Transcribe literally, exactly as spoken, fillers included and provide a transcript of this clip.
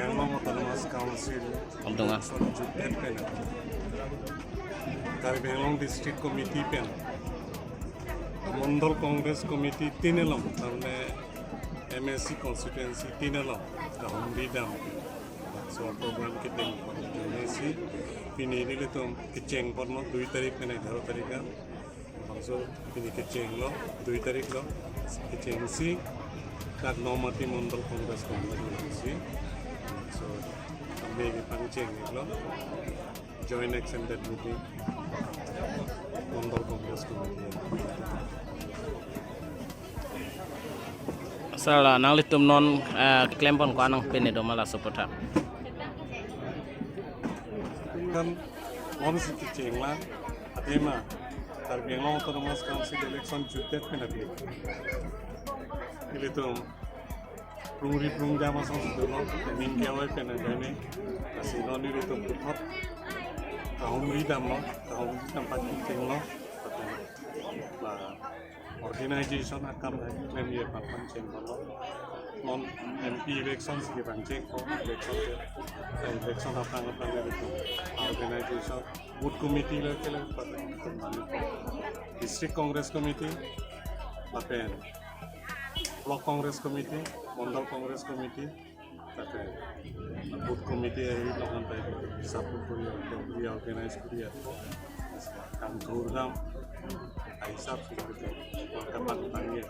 Anglong Autonomous Council Abdonga. Election jutdet pen Karbi Anglong District Committee pen Mondol Congress Committee tin along, tame M A C constituency tin along kahumri dam. So program keteng pon M A C, pini nelitum kecheng ponlo dui tarik pen egharo tarik an. Bangso pini kechenglo, dui tarik lo, kechengsi dak Nomati Mondol Congress Committee si. So kami kepangcheng lo, joint extended meeting Mondol Congress Committee. Sir, la nanglitum non, eh, klem pon ko-an nangpinedun ma laso aputhak? Kan non si kecheng la, athema Karbi Anglong Autonomous Council election jutdet pen aphi ilitum prungri prungjam asong si dolo, ning ke-oi pen agane, lasi non ilitum puthot kahumri damlo, kahumri dam pakechenglo, la organization akam lagi klemji aphan pangcheng ponlo. Non M P election si kepangcheng po, election ke, eh, election aphrang aphrang ke itu organization, booth committee lo kele, district congress committee, lapen block congress committee, mondol congress committee, lapen booth committee ahin along ta hisap kuri, kuri organize kuri apo. Kam thur dam, hisap kuri, kapangtangji.